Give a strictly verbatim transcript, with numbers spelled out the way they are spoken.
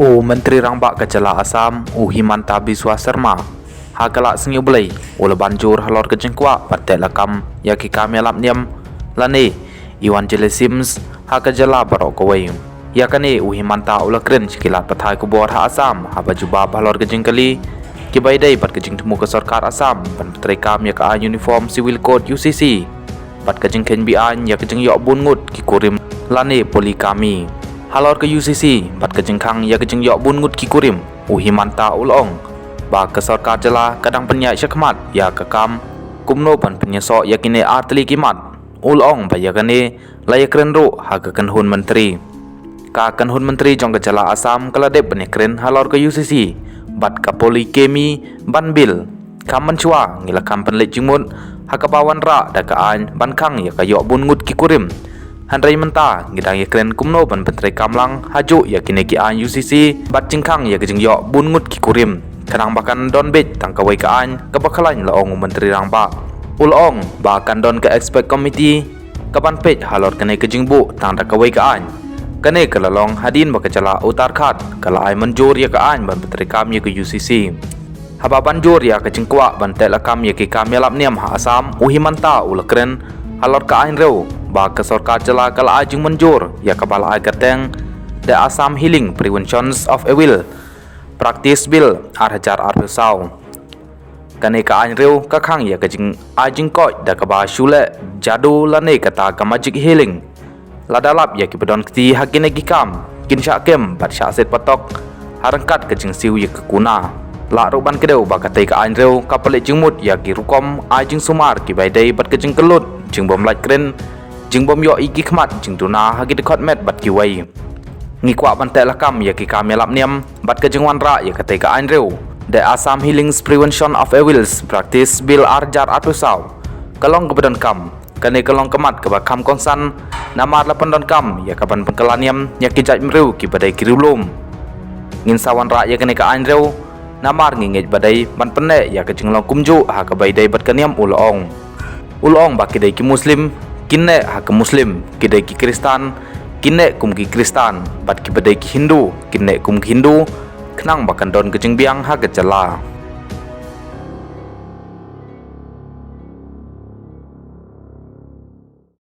U Myntri Rangbah ka jylla Assam, u Himanta Biswa Sarma, ha ka lad Sngi U Blei, u la ban jur halor ka jingkwah ban teh lakam ïa ki kam ïalap niam lane evangelism ha ka jylla baroh kawei. Ïa kane u Himanta u la kren sha ki lad pathai khubor ha Assam haba jubab halor ka jingkylli kiba ïadei bad ka jingthmu ka sorkar Assam ban pyntreikam ïa ka aiñ Uniform Civil Code, U C C, bad ka jingkheiñ be-aiñ ïa ka jingïoh bun ngut ki kurim lane polygamy. Halor ka U C C bad ka jingkhang ïa ka jingïoh bun ngut ki kurim, u Himanta u la ong ba ka sorkar jylla ka dang pynïaid shakhmat ïa ka kam kumno ban pynïasoh ïa kine ar tylli ki mat. U la ong ba ïa kane la ïakren ruh ha ka kynhun myntri. Ka kynhun myntri jong ka jylla Assam ka la dep ban ïakren halor ka U C C bad ka polygamy ban bill. Kham mynshuwa ngi la kham pynleit jingmut ha kaba wanrah da ka aiñ ban khang ïa ka ïoh bun ngut ki kurim. Hynrei mynta ngi dang ïakren kumno ban pyntreikam lang hajuh ïa kine ki aiñ U C C bad jingkhang ïa ka jingïoh bun ngut ki kurim. Khnang ba kan don beit tang kawei ka aiñ kaba khlaiñ, la ong u Myntri Rangbah. U la ong ba kan don ka expert committee kaban peit halor kane ka jingbuh tang da kawei ka aiñ. Kane ka la long hadien ba ka jylla Uttarakhand ka la ai mynjur ïa ka aiñ ban pyntreikam ïa ka U C C. Haba ban jur ïa ka jingkwah ban teh lakam ïa ki kam ïalap niam ha Assam, u Himanta u la kren halor ka aiñ riew ba ka sorkar jylla ka la ai jingmynjur ïa kaba la ai kyrteng The Assam Healing Prevention of Evil Practice Bill ar hajar arphew saw. Kane ka aiñ riew ka khang ïa ka jingai jingkoit da kaba shu leh jadu lane kata ka magic healing. Lada lap ïa kiba don kti ha kine ki kam, kin shah kem bad shah set patok ha ryngkat ka jingsiew ïa ka kuna. Lah ruh ban kdew ba katei ka aiñ riew ka pynleit jingmut ïa ki rukom ai jingsumar kiba ïadei bad ka jingkyllut, jingbym lait kren, jingbym ïoh ïa ki khmat, jingduna ha ki dkhot met bad kiwei. Ngi kwah ban teh lakam ïa ki kam ïalap niam bad ka jingwanrah ïa katei ka aiñ riew, The Assam Healings Prevention of Evils Practice Bill ar hajar arphew saw, ka long kaba donkam. Kane ka long ka mat kaba kham kongsan, namar la pyndonkam ïa kaban pynkylla niam ïa ki jaitbynriew kiba dei ki riewlum. Ngin sa wanrah ïa kane ka aiñ riew namar ngi ngeit ba dei ban pynneh ïa ka jinglong kumjuh ha kaba ïadei bad ka niam, u la ong. U la ong ba ki dei ki Muslim kin neh ha ka Muslim, ki dei ki Khristan kin neh kum ki Khristan, bad kiba dei ki Hindu kin neh kum ki Hindu, khnang ba kan don ka jingbiang ha ka jylla.